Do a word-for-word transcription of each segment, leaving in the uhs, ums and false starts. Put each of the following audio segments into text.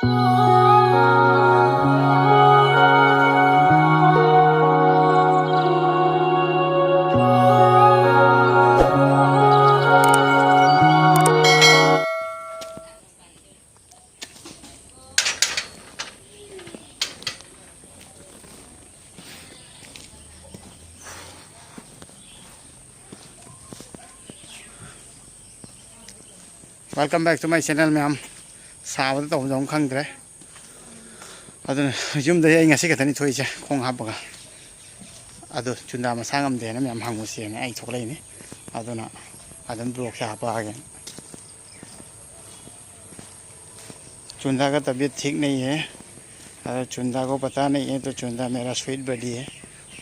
Welcome back to my channel, ꯃꯌꯥꯝ꯫ ꯁꯥꯕꯗ ꯇꯧꯐꯝꯁꯨ ꯑꯃ ꯈꯪꯗ꯭ꯔꯦ꯫ ꯑꯗꯨꯅ ꯌꯨꯝꯗꯒꯤ ꯑꯩ ꯉꯁꯤ ꯈꯛꯇꯅꯤ ꯊꯣꯛꯏꯁꯦ ꯈꯣꯡ ꯍꯥꯞꯄꯒ꯫ ꯑꯗꯣ ꯆꯨꯟꯗꯥ ꯃꯁꯥ ꯉꯝꯗꯦꯅ ꯃꯌꯥꯝ ꯍꯪꯕꯁꯦꯅ ꯑꯩ ꯊꯣꯛꯂꯛꯏꯅꯤ꯫ ꯑꯗꯨꯅ ꯑꯗꯨꯝ vlogꯁꯦ ꯍꯥꯞꯄꯛꯑꯒꯦ꯫ चुंदा का तबीयत ठीक नहीं है, अगर चुंदा को पता नहीं है तो चुंदा मेरा स्वीट बडी है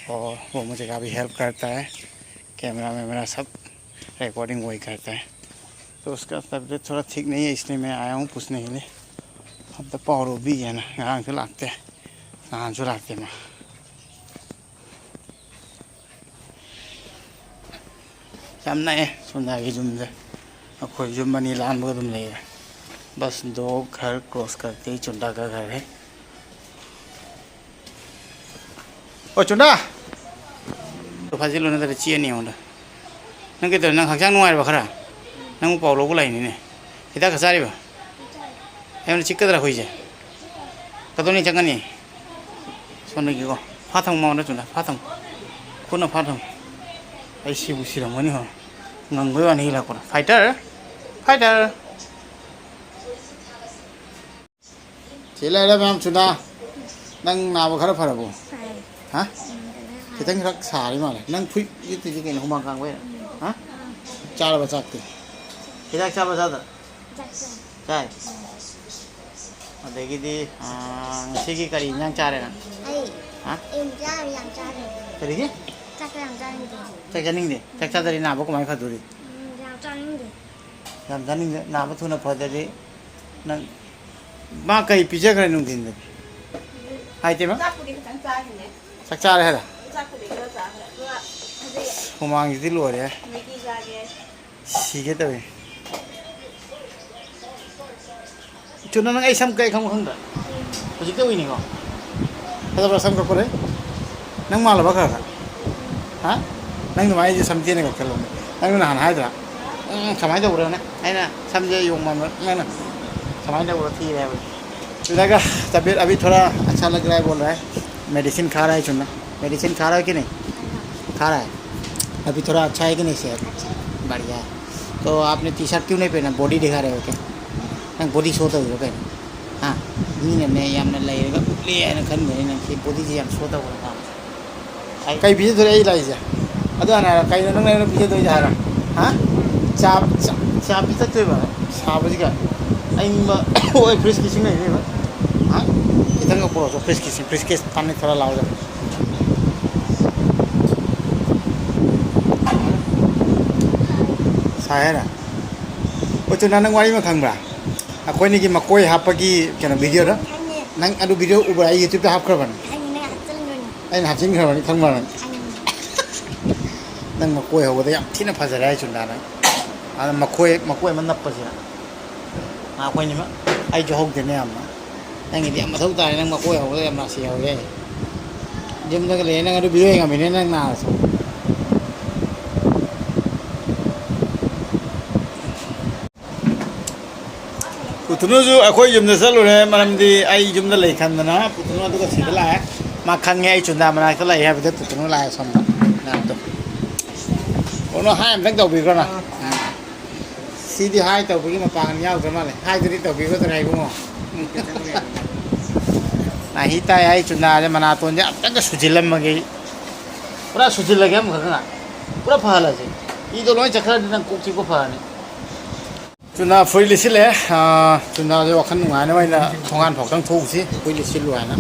और वो मुझे काफ़ी हेल्प करता है, कैमरा में मेरा सब रिकॉर्डिंग वही करता है। तो उसका तबीयत थोड़ा ठीक नहीं है, इसलिए मैं आया हूँ पूछने के लिए। अब तो पावर भी है ना, ꯉꯔꯥꯡꯁꯨ ꯂꯥꯛꯇꯦ, ꯅꯍꯥꯟꯁꯨ ꯂꯥꯛꯇꯦ ꯃꯥ꯫ ꯌꯥꯝ ꯅꯛꯑꯦ ꯆꯨꯟꯗꯥꯒꯤ ꯌꯨꯝꯁꯦ꯫ ꯑꯩꯈꯣꯏ ꯌꯨꯝ ꯑꯅꯤ ꯂꯥꯟꯕꯒ ꯑꯗꯨꯝ ꯂꯩꯔꯦ꯫ बस दो घर क्रॉस करते ही चुंदा का घर है। ꯑꯣ ꯆꯨꯟꯗꯥ, ꯐꯥꯖꯤꯜꯂꯨ ꯅꯠꯇ꯭ꯔꯗꯤ ꯆꯦꯟꯅꯤ ꯑꯩꯉꯣꯟꯗ꯫ ꯅꯪ ꯀꯩꯗꯧꯔꯦ? ꯅꯪ ꯍꯛꯆꯥꯡ ꯅꯨꯡꯉꯥꯏꯔꯕ ꯈꯔ? ꯅꯪꯕꯨ ꯄꯥꯎ ꯂꯧꯕ ꯂꯥꯛꯏꯅꯤꯅꯦ꯫ ꯍꯤꯗꯥꯛꯀ ꯆꯥꯔꯤꯕ? ꯑꯩꯉꯣꯟꯗ ꯆꯤꯛꯀꯗ꯭ꯔꯥ ꯑꯩꯈꯣꯏꯁꯦ? ꯀꯗꯣꯅꯤ ꯆꯪꯒꯅꯤ? ꯁꯣꯝꯗꯒꯤꯀꯣ꯫ ꯐꯥ ꯊꯝꯃꯣ ꯃꯉꯣꯟꯗ ꯆꯨꯝꯅ꯫ ꯐꯥ ꯊꯝꯃꯣ꯫ ꯈꯨꯠꯅ ꯐꯥ ꯊꯝꯃꯣ꯫ ꯑꯩ ꯁꯤꯕꯨ ꯁꯤꯔꯝꯒꯅꯤ ꯍꯣꯏ꯫ ꯉꯪꯕꯩ ꯋꯥꯅꯤ ꯍꯦꯜꯂꯛꯄꯗꯣ꯫ ꯐꯥꯏꯇꯔ! ꯐꯥꯏꯇꯔ! ꯁꯤ ꯂꯩꯔꯦ ꯃꯌꯥꯝ ꯆꯨꯟꯗꯥ꯫ ꯅꯪ ꯅꯥꯕ ꯈꯔ ꯐꯔꯕꯣ? ꯐꯔꯦ꯫ ꯍꯥ? ꯎꯝ, ꯐꯖꯅ ꯐꯔꯦ꯫ ꯈꯤꯇꯪ ꯈꯛ ꯁꯥꯔꯤ ꯃꯥꯜꯂꯦ꯫ ꯅꯪ ꯐꯨꯔꯤꯠ ꯂꯤꯠꯇ꯭ꯔꯤꯁꯦ ꯀꯩꯅꯣ, ꯍꯨꯃꯥꯡ ꯀꯥꯡꯕꯩꯔꯥ? ꯍꯥ? ꯆꯥꯔꯕ ꯆꯥꯛꯇꯤ? ꯍꯤꯗꯥꯛ ꯆꯥꯕ ꯆꯥꯗ? ꯆꯥꯛ ꯆꯥꯏ꯫ ꯆꯥꯏ? ꯑꯗꯒꯤꯗꯤ, ꯑꯥ, ꯉꯁꯤꯒꯤ ꯀꯔꯤ ꯏꯟꯖꯥꯡ ꯆꯥꯔꯦ ꯅꯪ? ꯑꯩ? ꯍꯥ? ꯑꯩ ꯌꯥꯝ ꯆꯥꯔꯦ, ꯌꯥꯝ ꯆꯥꯔꯦ꯫ ꯀꯔꯤꯒꯤ? ꯆꯥꯛ ꯌꯥꯝ ꯆꯥꯅꯤꯡꯗꯦ꯫ ꯆꯥꯛ ꯆꯥꯅꯤꯡꯗꯦ? ꯆꯥꯛ ꯆꯥꯗ꯭ꯔꯗꯤ ꯅꯥꯕ ꯀꯃꯥꯏꯅ ꯐꯗꯣꯔꯤ? ꯎꯝ, ꯌꯥꯝ ꯆꯥꯅꯤꯡꯗꯦ꯫ ꯌꯥꯝ ꯆꯥꯅꯤꯡꯗꯦ? ꯅꯥꯕ ꯊꯨꯅ ꯐꯗ꯭ꯔꯗꯤ ꯅꯪ, ꯃꯥ ꯀꯩ ꯄꯤꯖꯈ꯭ꯔꯦ ꯅꯨꯡꯊꯤꯟꯗꯗꯤ? ꯍꯥꯏꯇꯦꯕ? ꯆꯥꯛꯄꯨꯗꯤ ꯈꯤꯇꯪ ꯆꯥꯈꯤꯅꯦ꯫ ꯆꯥꯛ ꯆꯥꯔꯦ ꯍꯥꯏꯔ? ꯆꯥꯛꯄꯨꯗꯤ ꯈꯔ ꯆꯥꯈ꯭ꯔꯦ꯫ ꯑꯗꯨꯒ ꯍꯧꯖꯤꯛ ꯍꯨꯃꯥꯡꯁꯤꯗꯤ ꯂꯣꯏꯔꯦ꯫ ꯃꯦꯒꯤ ꯆꯥꯒꯦ꯫ ꯁꯤꯒꯦ ꯇꯧꯋꯦ꯫ ꯅꯪ ꯑꯩ ꯁꯝ ꯀꯛꯑꯦ ꯈꯪꯕ ꯈꯪꯗ꯭ꯔꯥ? ꯍꯧꯖꯤꯛꯇ ꯎꯏꯅꯤꯀꯣ꯫ ꯐꯖꯕ꯭ꯔꯥ ꯁꯝ ꯀꯛꯄꯗ? ꯅꯪ ꯃꯥꯜꯂꯕ ꯈꯔ ꯈꯔ? ꯍꯥ? ꯅꯪ ꯑꯗꯨꯃꯥꯏꯅ ꯑꯩꯁꯦ ꯁꯝ ꯇꯦꯟꯅ ꯀꯛꯊꯠꯂꯣꯅꯦ꯫ ꯅꯪꯅ ꯅꯍꯥꯟ ꯍꯥꯏꯗ꯭ꯔꯥ? ꯎꯝ, ꯀꯃꯥꯏꯅ ꯇꯧꯕ꯭ꯔꯣꯅꯦ? ꯑꯩꯅ ꯁꯝꯁꯦ ꯌꯣꯡ ꯃꯥꯟꯕ, ꯅꯪꯅ ꯀꯃꯥꯏꯅ ꯇꯧꯕ꯭ꯔꯣ ꯊꯤꯔꯦ ꯍꯥꯏꯕ꯫ चूना का तबीयत अभी थोड़ा अच्छा लग रहा है, बोल रहा है। मेडिसिन खा रहा है चूना। मेडिसिन खा रहा है कि नहीं? खा रहा है। अभी थोड़ा अच्छा है कि नहीं सेहत? अच्छा। बढ़िया है। तो आपने टी शर्ट क्यों नहीं पहना? बॉडी दिखा रहे हो क्या? नहीं, बॉडी शो ꯇꯧꯔꯤꯔꯣ ꯀꯩꯅꯣ? ꯍꯥ? ꯃꯤꯅꯅꯦ ꯌꯥꯝꯅ ꯂꯩꯔꯒ ꯎꯠꯂꯦ ꯍꯥꯏꯅ ꯈꯟꯒꯅꯤ ꯅꯪ꯫ ꯁꯤ ꯕꯣꯗꯤꯁꯦ ꯌꯥꯝ ꯁꯣ ꯇꯧꯕꯅꯦ꯫ ꯀꯩ ꯄꯤꯖꯗꯣꯏꯔꯦ ꯑꯩ ꯂꯥꯛꯏꯁꯦ? ꯑꯗꯨ ꯍꯥꯟꯅ ꯍꯥꯏꯔꯣ, ꯀꯩꯅꯣ ꯅꯪꯅ ꯑꯩꯉꯣꯟꯗ ꯄꯤꯖꯗꯣꯏꯁꯦ ꯍꯥꯏꯔꯣ? ꯍꯥ? ꯆꯥ, ꯆꯥ, ꯆꯥ ꯄꯤꯊꯛꯇꯣꯏꯕ? ꯁꯥꯕꯁꯤꯒ꯫ ꯑꯏꯪꯕ, ꯍꯣꯏ, ꯐ꯭ꯔꯤꯖꯀꯤ ꯏꯁꯤꯡ ꯂꯩꯅꯦꯕ꯫ ꯍꯥ? ꯈꯤꯇꯪꯒ ꯄꯨꯔꯛꯑꯣ, ꯐ꯭ꯔꯤꯖꯀꯤ ꯏꯁꯤꯡ, ꯐ꯭ꯔꯤꯖ ꯀꯦꯁ ꯄꯥꯟꯅꯤ ꯊꯣꯔꯥ ꯂꯥꯎꯗ꯫ ꯁꯥꯏ ꯍꯥꯏꯔ? ꯑꯣ, ꯆꯨꯅꯥ, ꯅꯪ ꯋꯥꯔꯤ ꯑꯃ ꯈꯪꯕ꯭ꯔꯥ? ꯑꯩꯈꯣꯏꯅꯤꯒꯤ ꯃꯀꯣꯏ ꯍꯥꯞꯄꯒꯤ ꯀꯩꯅꯣ ꯚꯤꯗꯤꯑꯣꯗꯣ? ꯈꯪꯉꯦ꯫ ꯅꯪ ꯑꯗꯨ ꯚꯤꯗꯤꯑꯣ ꯎꯕ꯭ꯔꯥ? ꯑꯩ ꯌꯨꯇ꯭ꯌꯨꯕꯇ ꯍꯥꯞꯈ꯭ꯔꯕꯅꯤ꯫ ꯈꯪꯉꯦ, ꯅꯪ ꯍꯥꯞꯆꯤꯟꯈ꯭ꯔꯅꯤ꯫ ꯑꯩꯅ ꯍꯥꯞꯆꯤꯟꯈ꯭ꯔꯕꯅꯤ, ꯈꯪꯕ꯭ꯔꯥ ꯅꯪ? ꯈꯪꯉꯦ꯫ ꯅꯪ ꯃꯀꯣꯏ ꯍꯧꯕꯗ ꯌꯥꯝ ꯊꯤꯅ ꯐꯖꯔꯦ ꯍꯥꯏ ꯆꯨꯝꯅ ꯅꯪ꯫ ꯑꯗ ꯃꯈꯣꯏ, ꯃꯀꯣꯏ ꯑꯃ ꯅꯞꯄꯁꯤꯅ꯫ ꯑꯩꯈꯣꯏꯅꯤꯃꯛ꯫ ꯑꯩꯁꯨ ꯍꯧꯗꯦꯅꯦ ꯌꯥꯝꯅ꯫ ꯅꯪꯒꯤꯗꯤ ꯌꯥꯝ ꯃꯊꯧ ꯇꯥꯔꯦ, ꯅꯪ ꯃꯀꯣꯏ ꯍꯧꯕꯗ ꯌꯥꯝ ꯔꯥꯁꯤ ꯌꯥꯎꯔꯦ꯫ ꯌꯨꯝꯗꯒ ꯂꯩꯌꯦ, ꯅꯪ ꯑꯗꯨ ꯚꯤꯗꯤꯑꯣ ꯌꯦꯡꯉꯝꯃꯤꯅꯦ ꯅꯪ ꯅꯥꯔꯁꯨ꯫ ꯄꯨꯊꯨꯅꯨꯁꯨ ꯑꯩꯈꯣꯏ ꯌꯨꯝꯗ ꯆꯠꯂꯨꯔꯦ, ꯃꯔꯝꯗꯤ ꯑꯩ ꯌꯨꯝꯗ ꯂꯩ ꯈꯟꯗꯅ ꯄꯨꯊꯨꯅꯨ ꯑꯗꯨꯒ ꯁꯤꯗ ꯂꯥꯛꯑꯦ꯫ ꯃꯥ ꯈꯪꯉꯦ ꯑꯩ ꯆꯨꯟꯗꯥ ꯃꯅꯥꯛꯇ ꯂꯥꯛꯑꯦ ꯍꯥꯏꯕꯗ ꯄꯨꯊꯨꯅꯨ ꯂꯥꯛꯑꯦ ꯁꯣꯝꯗ꯫ ꯅꯥꯕꯗꯣ꯫ ꯄꯨꯊꯨꯅꯨ ꯍꯥꯏ ꯑꯝꯇꯪ ꯇꯧꯕꯤꯈ꯭ꯔꯣꯅ꯫ ꯁꯤꯗꯤ ꯍꯥꯏ ꯇꯧꯕꯒꯤ ꯃꯄꯥꯡꯒꯜ ꯌꯥꯎꯗ꯭ꯔ ꯃꯥꯜꯂꯦ꯫ ꯍꯥꯏꯗꯨꯗꯤ ꯇꯧꯕꯤꯒꯗ꯭ꯔꯥ ꯏꯕꯨꯡꯉꯣ? ꯅꯥꯍꯤ ꯇꯥꯏ ꯍꯥꯏ ꯆꯨꯟꯗꯥꯁꯦ ꯃꯅꯥꯇꯣꯟꯁꯦ ꯑꯝꯇꯪꯒ ꯁꯨꯖꯤꯜꯂꯝꯃꯒꯦ ꯑꯩ꯫ ꯄꯨꯔꯥ ꯁꯨꯖꯤꯜꯂꯒꯦ ꯑꯃꯈꯛꯅ꯫ ꯄꯨꯔꯥ ꯐꯍꯜꯂꯁꯦ꯫ ꯏꯗꯣ ꯂꯣꯏ ꯆꯠꯈ꯭ꯔꯗꯤ ꯅꯪ ꯀꯣꯛ ꯆꯤꯛꯄ ꯐꯔꯅꯤ꯫ ꯆꯨꯟꯗꯥ ꯐꯨꯔꯤꯠ ꯂꯤꯠꯁꯤꯜꯂꯦ꯫ ꯑꯥ, ꯆꯨꯟꯗꯥꯁꯦ ꯋꯥꯈꯜ ꯅꯨꯡꯉꯥꯏꯅꯕ ꯑꯩꯅ ꯊꯣꯡꯒꯥꯟ ꯐꯥꯎꯇꯪ ꯊꯣꯛꯎꯁꯤ, ꯐꯨꯔꯤꯠ ꯂꯤꯠꯁꯤꯜꯂꯨ ꯍꯥꯏꯅ꯫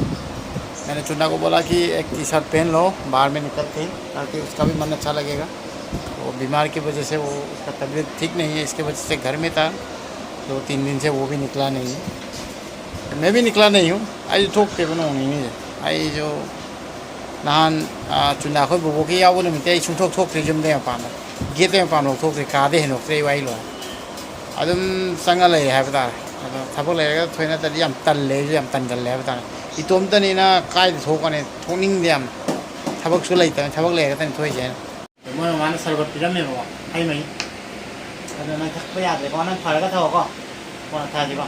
मैंने चुन्ना को बोला कि एक टी शर्ट पहन लो, बाहर में निकलते हैं, ताकि उसका भी मन अच्छा लगेगा। वो बीमार की वजह से वो, उसका तबीयत ठीक नहीं है, इसके वजह से घर में था दो तीन दिन से, वो भी निकला नहीं है। मैं भी निकला नहीं हूँ, ꯑꯩꯁꯨ ꯊꯣꯛꯇꯦꯕ ꯅꯣꯡ ꯅꯤꯅꯤꯁꯦ꯫ ꯑꯩꯁꯨ ꯅꯍꯥꯟ, ꯑꯥ, ꯆꯨꯟꯗꯥ ꯑꯩꯈꯣꯏ ꯕꯣꯕꯣꯛꯀꯤ ꯌꯥꯎꯕ ꯅꯨꯃꯤꯠꯇꯤ ꯑꯩ ꯁꯨꯡꯊꯣꯛ ꯊꯣꯛꯇ꯭ꯔꯤ, ꯌꯨꯝꯗꯩ ꯃꯄꯥꯟꯗ, ꯒꯦꯠꯇꯩ ꯃꯄꯥꯟ ꯐꯥꯎ ꯊꯣꯛꯇ꯭ꯔꯤ, ꯀꯥꯗꯩ ꯍꯦꯟꯗꯣꯛꯇ꯭ꯔꯤ, ꯋꯥꯔꯤ ꯂꯣꯏꯔꯦ꯫ ꯑꯗꯨꯝ ꯆꯪꯉ ꯂꯩꯔꯦ ꯍꯥꯏꯕ ꯇꯥꯔꯦ꯫ ꯊꯕꯛ ꯂꯩꯔꯒ ꯊꯣꯛꯏ, ꯅꯠꯇ꯭ꯔꯗꯤ ꯌꯥꯝ ꯇꯜꯂꯦ, ꯑꯩꯁꯨ ꯌꯥꯝ ꯇꯟꯒꯜꯂꯦ ꯍꯥꯏꯕ ꯇꯥꯔꯦ꯫ ꯏꯇꯣꯝꯇꯅꯤꯅ ꯀꯥꯏꯗ ꯊꯣꯛꯀꯅꯤ, ꯊꯣꯛꯅꯤꯡꯗꯦ ꯌꯥꯝ꯫ ꯊꯕꯛꯁꯨ ꯂꯩꯇꯕꯅꯤ, ꯊꯕꯛ ꯂꯩꯔꯒꯇꯅꯤ ꯊꯣꯛꯏꯁꯦ ꯑꯩꯅ꯫ ꯃꯣꯏ ꯃꯃꯥꯅ ꯁꯔꯕꯠ ꯄꯤꯔꯝꯃꯦꯕꯀꯣ, ꯍꯩ ꯃꯍꯤ꯫ ꯑꯗꯣ ꯅꯪ ꯊꯛꯄ ꯌꯥꯗ꯭ꯔꯦꯀꯣ, ꯅꯪ ꯐꯔꯒ ꯊꯛꯑꯣꯀꯣ, ꯀꯣꯟꯅ ꯊꯛꯑꯁꯤꯀꯣ꯫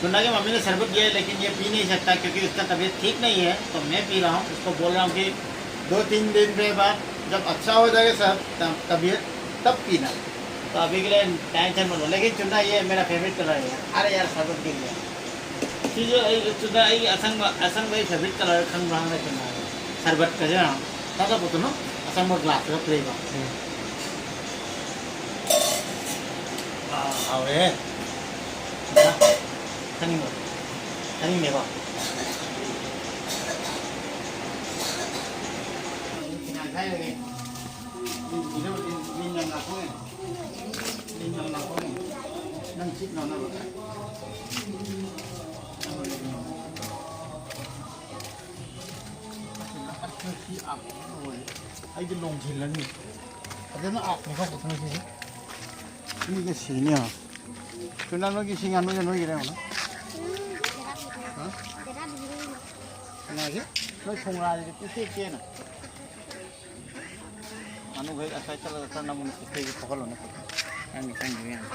चुन्ना की मम्मी ने शरबत दिया है, लेकिन ये पी नहीं सकता क्योंकि उसका तबीयत ठीक नहीं है, तो मैं पी रहा हूँ। उसको बोल रहा हूँ कि दो तीन दिन के बाद जब अच्छा हो जाएगा सर, तब तबीयत, तब पीना। तो अभी के लिए टेंशन मत लो, लेकिन चुन्ना ये मेरा फेवरेट कलर है। अरे यार, शरबत गिर गया। ꯁꯤꯁꯨ ꯑꯩ ꯆꯨꯗ ꯑꯩꯒꯤ ꯑꯁꯪꯕ, ꯑꯁꯪꯕ ꯑꯩ ꯐꯦꯕꯔꯤꯠ ꯀꯂꯔ ꯈꯪꯕ꯭ꯔꯥ ꯍꯪꯉꯛꯏ ꯀꯩꯅꯣ ꯍꯥꯏꯕ? ꯁꯔꯕꯠꯀꯁꯦ ꯌꯦꯡꯉꯣ꯫ ꯇꯥꯗ ꯄꯣꯠꯇꯨꯅꯣ? ꯑꯁꯪꯕ ꯒ꯭ꯂꯥꯁꯇꯒ ꯄꯤꯔꯛꯏꯀꯣ꯫ ꯎꯝ꯫ ꯑꯥ, ꯍꯥꯎꯔꯦꯍꯦ꯫ ꯊꯛꯅꯤꯡꯕ꯭ꯔꯣ? ꯊꯛꯅꯤꯡꯗꯦꯀꯣ? ꯂꯤꯟ ꯌꯥꯝ ꯂꯥꯛꯄꯅꯦ꯫ ꯂꯤꯟ ꯌꯥꯝ ꯂꯥꯛꯄꯅꯦ꯫ ꯅꯪ ꯆꯤꯛ ꯂꯥꯎꯅꯕ꯫ ꯑꯩꯗꯤ ꯂꯣꯡꯁꯤꯜꯂꯅꯤ꯫ ꯐꯖꯅ ꯑꯥꯛꯅꯤ ꯈꯔ ꯄꯨꯊꯣꯛꯅꯁꯤ꯫ ꯃꯤꯒ ꯁꯤꯅꯤ ꯌꯦꯡꯉꯣ꯫ ꯁꯨꯅꯥ, ꯅꯣꯏꯒꯤ ꯁꯤ ꯉꯥꯅꯨꯁꯦ ꯅꯣꯏꯒꯤꯔ ꯌꯦꯡꯉꯣ꯫ ꯍꯥ? ꯀꯅꯥꯒꯤ? ꯅꯣꯏ ꯈꯣꯡꯒ꯭ꯔꯥꯁꯤꯗꯤ ꯄꯤꯛꯇꯦ ꯄꯤꯛꯑꯦꯅ꯫ ꯉꯥꯅꯨꯈꯩ ꯑꯁ꯭ꯋꯥꯏ ꯆꯠꯂꯒ ꯈꯔ ꯅꯝꯃꯨꯅꯦ, ꯄꯨꯈ꯭ꯔꯤꯁꯦ ꯊꯣꯛꯍꯜꯂꯨꯅꯦ꯫ ꯅꯪꯒꯤ ꯆꯪꯗꯕ ꯌꯥꯅꯤ꯫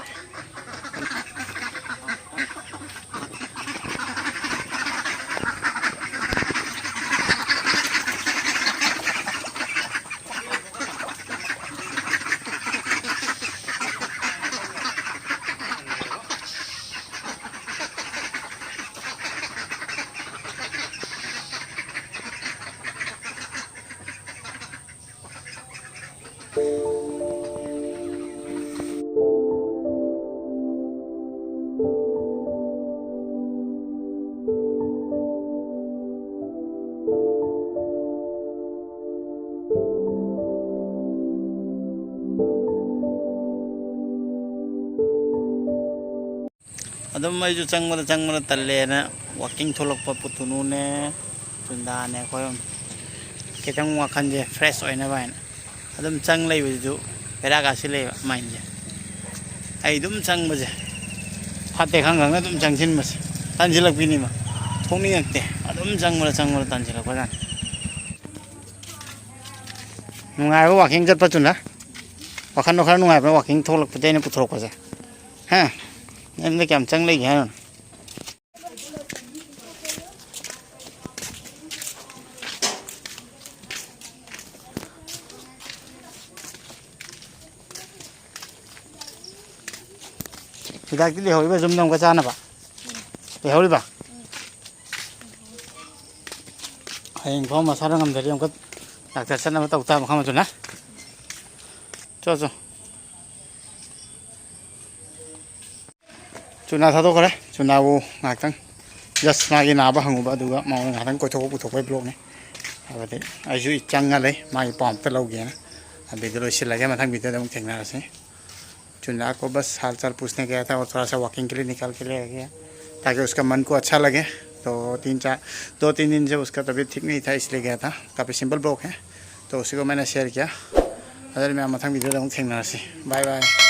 ꯑꯗꯨꯝ ꯑꯩꯁꯨ ꯆꯪꯕꯗ ꯆꯪꯕꯗ ꯇꯜꯂꯦꯅ walking ꯊꯣꯛꯂꯛꯄ꯫ ꯄꯨꯇꯨꯅꯨꯅꯦ, ꯆꯨꯟꯗꯥꯅꯦ, ꯑꯩꯈꯣꯏ ꯑꯍꯨꯝ ꯈꯤꯇꯪ ꯋꯥꯈꯜꯁꯦ fresh ꯑꯣꯏꯅꯕ ꯍꯥꯏꯅ꯫ ꯑꯗꯨꯝ ꯆꯪ ꯂꯩꯕꯁꯤꯁꯨ ꯕꯦꯔꯥ ꯀꯥꯁꯤꯜꯂꯛꯑꯦꯕ mindꯁꯦ꯫ ꯑꯩ ꯑꯗꯨꯝ ꯆꯪꯕꯁꯦ꯫ ꯐꯠꯇꯦ ꯈꯪ ꯈꯪꯅ ꯑꯗꯨꯝ ꯆꯪꯁꯤꯟꯕꯁꯦ ꯇꯟꯁꯤꯜꯂꯛꯄꯤꯅꯤꯃ꯫ ꯊꯣꯛꯅꯤꯡꯉꯛꯇꯦ꯫ ꯑꯗꯨꯝ ꯆꯪꯕꯗ ꯆꯪꯕꯗ ꯇꯟꯁꯤꯜꯂꯛꯄꯖꯥꯠꯅꯤ꯫ ꯅꯨꯡꯉꯥꯏꯕ ꯋꯥꯛꯀꯤꯡ ꯆꯠꯄꯗꯨꯅ꯫ ꯋꯥꯈꯜꯗꯣ ꯈꯔ ꯅꯨꯡꯉꯥꯏꯕ꯭ꯔꯥ ꯋꯥꯛꯀꯤꯡ ꯊꯣꯛꯂꯛꯄꯗꯒꯤ ꯑꯩꯅ ꯄꯨꯊꯣꯔꯛꯄꯁꯦ? ꯍꯥ? ꯅꯪꯗ ꯀꯌꯥꯝ ꯆꯪ ꯂꯩꯒꯦ ꯍꯥꯏꯅꯣ? ꯍꯤꯗꯥꯛꯇꯤ ꯂꯩꯍꯧꯔꯤꯕ ꯌꯨꯝꯗ ꯑꯃꯨꯛꯀ ꯆꯥꯅꯕ? ꯂꯩꯍꯧꯔꯤꯕ? ꯍꯌꯦꯡ ꯐꯥꯎ ꯃꯁꯥꯗ ꯉꯝꯗ꯭ꯔꯗꯤ ꯑꯃꯨꯛꯀ ꯗꯥꯛꯇꯔ ꯆꯠꯅꯕ ꯇꯧ ꯇꯥꯕ ꯈꯪꯕꯗꯨꯅ꯫ ꯆꯣ, ꯆꯣ꯫ ꯆꯨꯅꯥ ꯊꯥꯗꯣꯛꯈ꯭ꯔꯦ꯫ ꯆꯨꯅꯥꯕꯨ ꯉꯥꯏꯍꯥꯛꯇꯪ just ꯃꯥꯒꯤ ꯅꯥꯕ ꯍꯪꯉꯨꯕ, ꯑꯗꯨꯒ ꯃꯉꯣꯟꯗ ꯉꯥꯏꯍꯥꯛꯇꯪ ꯀꯣꯏꯊꯣꯛꯄ ꯄꯨꯊꯣꯛꯄꯒꯤ vlogꯅꯤ꯫ ꯍꯥꯏꯕꯗꯤ ꯑꯩꯁꯨ ꯆꯪꯉ ꯂꯩ, ꯃꯥꯒꯤ ꯄꯥꯎ ꯑꯝꯇ ꯂꯧꯒꯦꯅ꯫ ꯑꯗꯨꯏꯗꯣ ꯂꯣꯏꯁꯤꯜꯂꯒꯦ, ꯃꯊꯪ videoꯗ ꯑꯃꯨꯛ ꯊꯦꯡꯅꯔꯁꯤ꯫ चुन्ना को बस हाल चाल पूछने गया था और थोड़ा सा वॉकिंग के लिए निकाल के ले गया, ताकि उसका मन को अच्छा लगे। तो तीन चार, दो तीन दिन से उसका तबीयत ठीक नहीं था, इसलिए गया था। काफ़ी सिंपल ब्लॉग है, तो उसी को मैंने शेयर किया। अगर मैं मथंग वीडियो में थैंक नरसी, बाय बाय।